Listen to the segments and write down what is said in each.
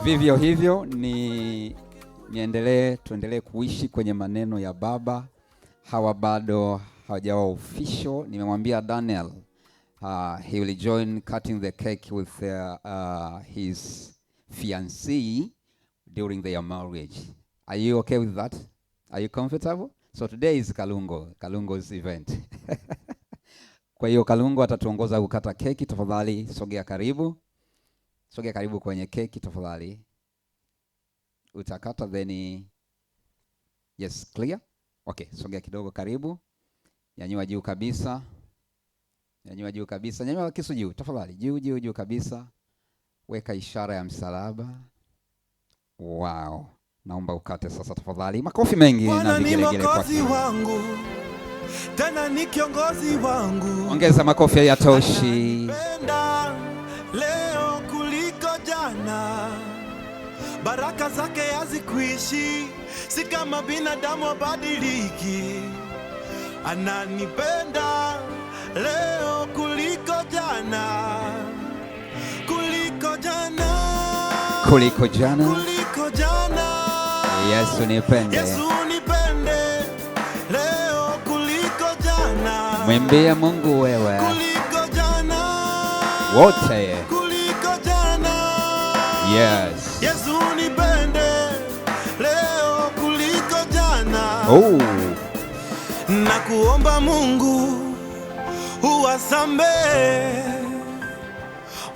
Vivyo hivyo ni niendelee tuendelee kuishi kwenye maneno ya Baba. Hawa bado hawajawa official. Nimemwambia Daniel he will join cutting the cake with his fiancée during their marriage. Are you okay with that? Are you comfortable? So today is Kalungo's event. Kwa hiyo Kalungo atatuongoza kukata keki. Tafadhali sogea karibu, sogea karibu kwenye keki tafadhali. Utakata, then yes, clear. Okay, sogea kidogo karibu, nyanyua juu kabisa, nyanyua juu kabisa, nyanyua kisu juu tafadhali, juu juu juu kabisa. Weka ishara ya msalaba. Wow, naomba ukate sasa tafadhali. Makofi mengi na Bwana ni vigelegele mwokozi kwake. Wangu, tena ni kiongozi wangu. Ongeza makofi, hayatoshi. Penda leo kuliko jana, baraka zake hazikuishi, si kama binadamu abadiliki. Ananipenda leo kuliko jana, kuliko jana, Kuliko jana, kuliko jana. Yesu nipende. Yesu nipende leo kuliko jana, Mwimbie Mungu wewe kuliko jana, wote. Kuliko jana. Yes. Yesu nipende leo kuliko jana. Oh. Na kuomba Mungu uwasamehe,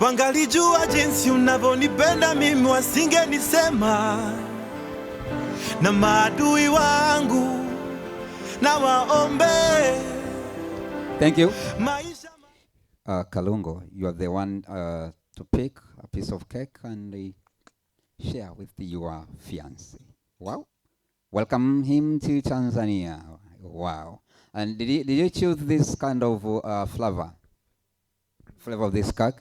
wangalijua jinsi unavyonipenda mimi wasingenisema, na maadui wangu na waombe Thank you. Maisha Kalungo, you are the one to pick a piece of cake and share with your fiancé. Wow. Welcome him to Tanzania. Wow. And did you choose this kind of flavor? Flavor of this cake?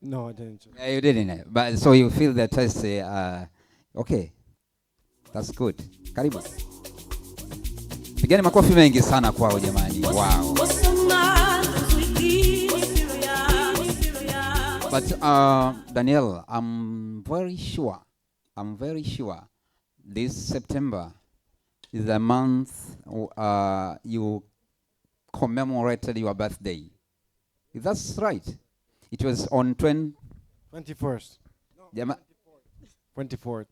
No, I didn't. Yeah, you didn't, eh? But so you feel the taste. Okay. That's good. Karibu. Pigeni makofi mengi sana kwao jamani. Wow. But Daniel, I'm very sure this September is the month you commemorated your birthday. That's right. It was on 20, 21st. 24th.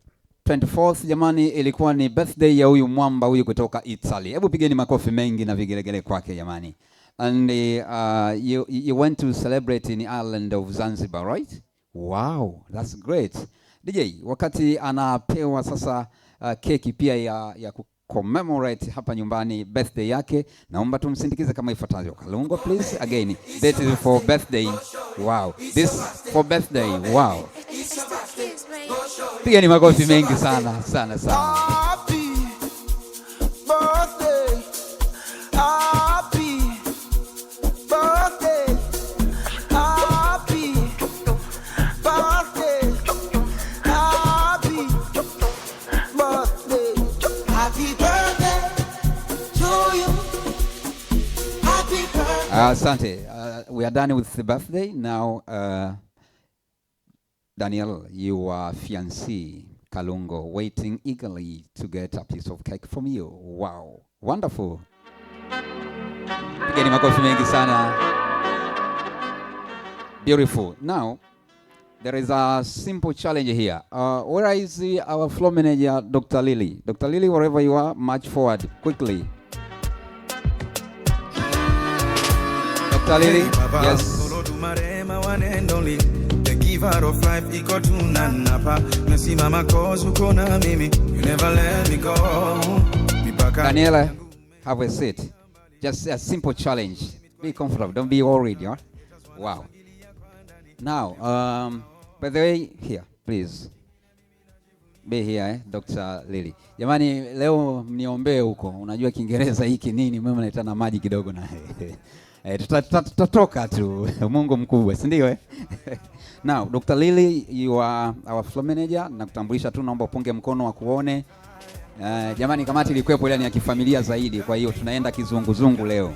24th jamani, ilikuwa ni birthday ya huyu mwamba huyu kutoka Italy. Hebu pigeni makofi mengi na vigelegele kwake jamani. And you went to celebrate in the island of Zanzibar, right? Wow, that's great. DJ, wakati anapewa sasa keki pia ya commemorate hapa nyumbani birthday yake, naomba tumsindikize kama ifuatavyo. Kalungo, please. Again, that is for birthday. Wow. This for birthday. Wow. Pigeni makofi mengi sana sana sana. Happy birthday. Happy birthday. Happy birthday. Happy birthday. Happy birthday to you. Happy birthday. Asante. We are done with the birthday. Now, Daniel, your fiancé, Kalungo, waiting eagerly to get a piece of cake from you. Wow. Wonderful. Pigeni makofi mengi sana. Beautiful. Now, there is a simple challenge here. Where is our floor manager, Dr. Lily? Dr. Lily, wherever you are, march forward quickly. Dr. Lily, Hey, Baba, yes. Olodumare, my one and only. The giver of life, iko tunanapa. Mesimama 'cause uko na mimi. You never let me go. Mipaka Daniela, have a seat. Just a simple challenge. Be comfortable. Don't be worried. Yeah? Wow. Now, by the way, here, please. Be here, eh, Dr. Lily. Jamani, leo mniombee huko. Unajua Kiingereza hiki nini, mimi naitana maji kidogo na tutatoka tu. Mungu mkubwa, si ndio eh? Now, Dr. Lily, you are our floor manager. Nakutambulisha tu, naomba upunge mkono wa kuone. Jamani, kamati ilikuwepo ile ni ya kifamilia zaidi, kwa hiyo tunaenda kizunguzungu leo.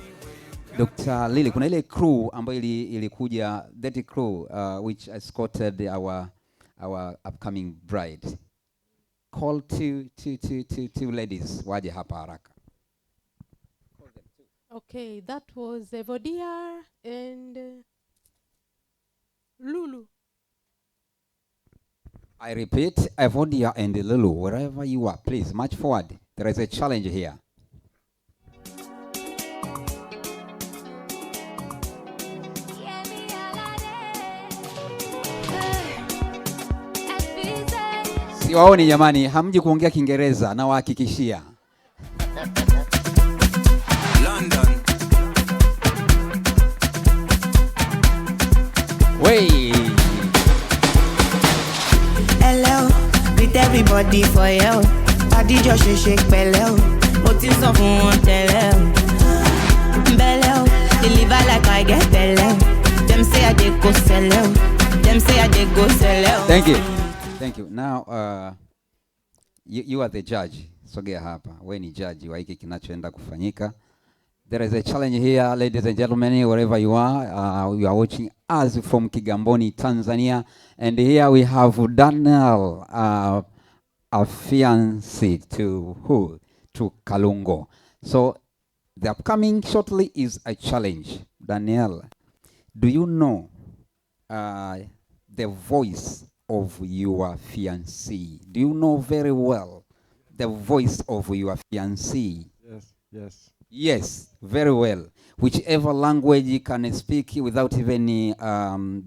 Dr. Lily, kuna ile crew ambayo ilikuja, that crew which escorted our our upcoming bride. Call two ladies waje hapa haraka. Okay, that was Evodia and Lulu. I repeat, Evodia and Lulu, wherever you are, please march forward. There is a challenge here. Siwaoni jamani, hamji kuongea Kiingereza, nawahakikishia. London. Wey. Hello, greet everybody for you. Adijọ́ ṣe ṣe pẹ̀lẹ́ o, mo ti ń sọ fún wọn tẹ́lẹ̀ o. Bẹ́lẹ̀ o, deliver like I get belle o. Dem say I dey go sell o, dem say I dey go sell o. Thank you. Thank you. Now, you are the judge. Sogea hapa. We ni judge wa hiki kinachoenda kufanyika. There is a challenge here, ladies and gentlemen, wherever you are. You are watching us from Kigamboni, Tanzania. And here we have Daniel, a fiancé to who? To Kalungo. So the upcoming shortly is a challenge. Daniel, do you know the voice of your fiancé? Do you know very well the voice of your fiancé? Yes. Yes, very well. Whichever language you can speak without even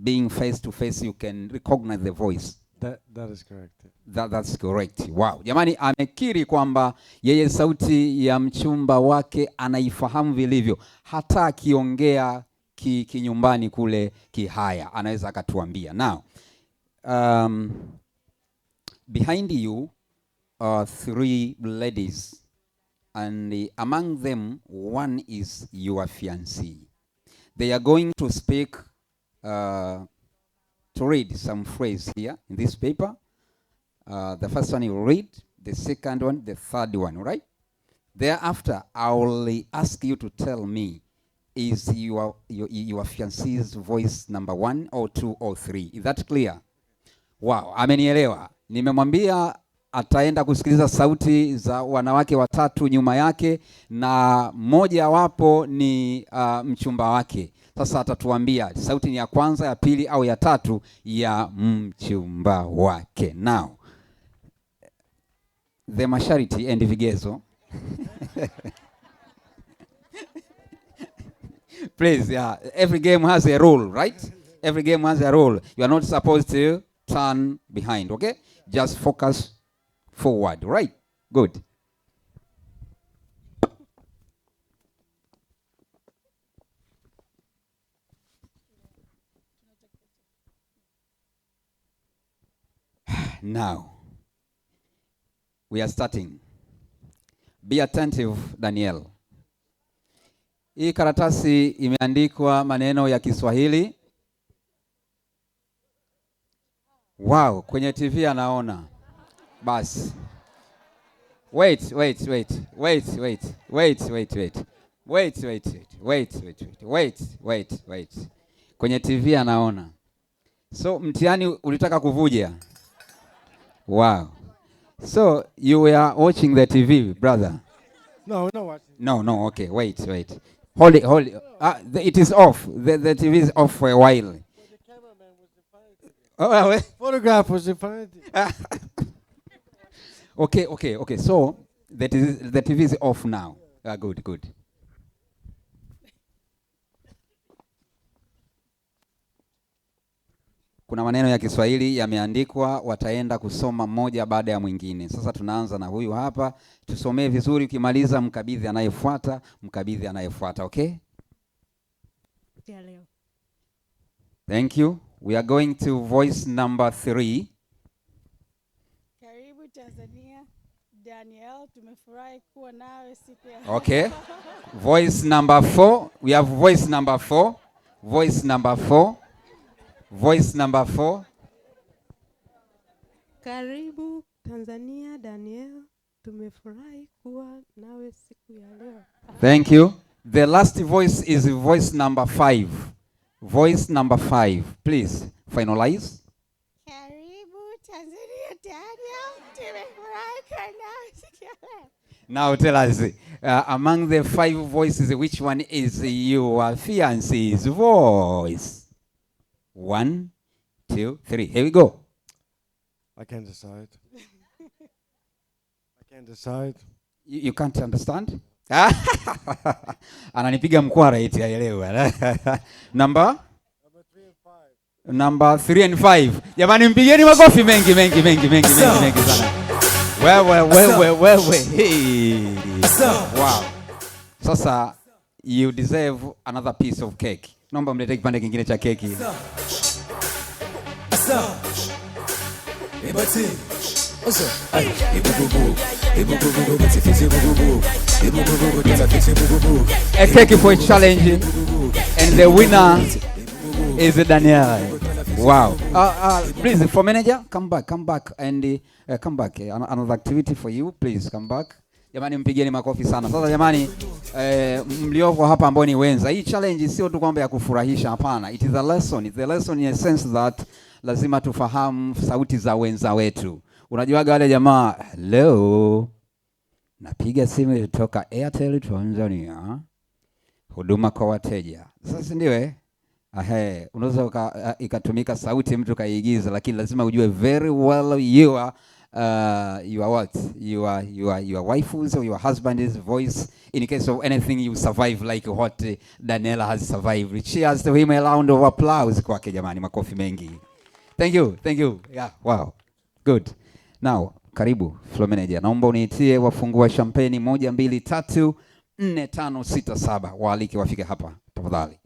being face to face, you can recognize the voice. That is correct. That's correct. Wow. Jamani, amekiri kwamba yeye sauti ya mchumba wake anaifahamu vilivyo. Hata akiongea kinyumbani kule Kihaya, anaweza akatuambia. Now, behind you are three ladies, and among them one is your fiancé. They are going to speak, to read some phrase here in this paper. The first one you read, the second one, the third one, right? Thereafter, I will ask you to tell me, is your fiancé's voice number 1 or 2 or 3? Is that clear? Wow, amenielewa. Nimemwambia ataenda kusikiliza sauti za wanawake watatu nyuma yake, na mmoja wapo ni mchumba wake. Sasa atatuambia sauti ni ya kwanza, ya pili au ya tatu ya mchumba wake. Now, the masharti and vigezo. Please, yeah, every game has a rule, right? Every game has a rule. You are not supposed to turn behind, okay? Just focus forward, right? Good. Now, we are starting. Be attentive, Daniel. Hii karatasi imeandikwa maneno ya Kiswahili. Wow, kwenye TV anaona. Basi. Wait, wait, wait, wait, wait, wait, wait, wait. Wait, wait, wait, wait, wait, wait, wait, wait. Kwenye TV anaona. So mtihani ulitaka kuvuja. Wow. So you were watching the TV, brother? No, we're not watching. No, no, okay, wait, wait. Hold it, hold it. It is off. The TV is off for a while. The cameraman was in front of the TV. Oh, well, wait. Photograph was in front of the TV. Okay, okay, okay. So the TV is off now. Good, good. Kuna maneno ya Kiswahili yameandikwa, wataenda kusoma mmoja baada ya mwingine. Sasa tunaanza na huyu hapa. Tusomee vizuri, ukimaliza mkabidhi anayefuata, mkabidhi anayefuata, okay? Ya leo. Thank you. We are going to voice number 3. Karibu Tanzania. Daniel, tumefurahi kuwa nawe siku ya Okay. Voice number 4. We have voice number 4. Voice number 4. Voice number 4. Karibu Tanzania, Daniel. Tumefurahi kuwa nawe siku ya leo. Thank you. The last voice is voice number 5. Voice number 5. Please finalize. Karibu Now tell us, among the five voices, which one is your fiance's voice? One, two, three. Here we go. I can't decide. I can't decide. You can't understand? Ananipiga mkwara eti haelewi. Number? Number 3 and 5. Jamani, mpigeni makofi mengi mengi mengi mengi mengi mengi sana. Wewe, wewe, wewe. Hey. Wow. Sasa you deserve another piece of cake. Naomba mlete kipande kingine cha keki. Asa. Ebati. Asa. Ay, ibububu. Ibububu, bati fiti bububu. Ibububu, bati fiti bububu. A cake for a challenge, and the winner is Daniel. Wow. Please, for manager, come back, and come back. Another activity for you, please come back. Jamani, mpigeni makofi sana. Sasa jamani, mlioko hapa ambao ni wenza, hii challenge sio tu kwamba ya kufurahisha, hapana. It is a lesson. It's a lesson in a sense that lazima tufahamu sauti za wenza wetu. Unajuaga wale jamaa, "Hello, napiga simu kutoka Airtel Tanzania, huduma kwa wateja." Sasa si ndio, eh? Ahe, unaweza ikatumika sauti mtu kaiigiza, lakini lazima ujue very well you are what? You are your wife's or your husband's voice. In case of anything, you survive like what Daniela has survived. Cheers to him, a round of applause kwake jamani, makofi mengi. Thank you, thank you. Yeah, wow. Good. Now, karibu floor manager. Naomba uniitie wafungua champagne moja, mbili, tatu, nne, tano, sita, saba. Waalike wafike hapa tafadhali.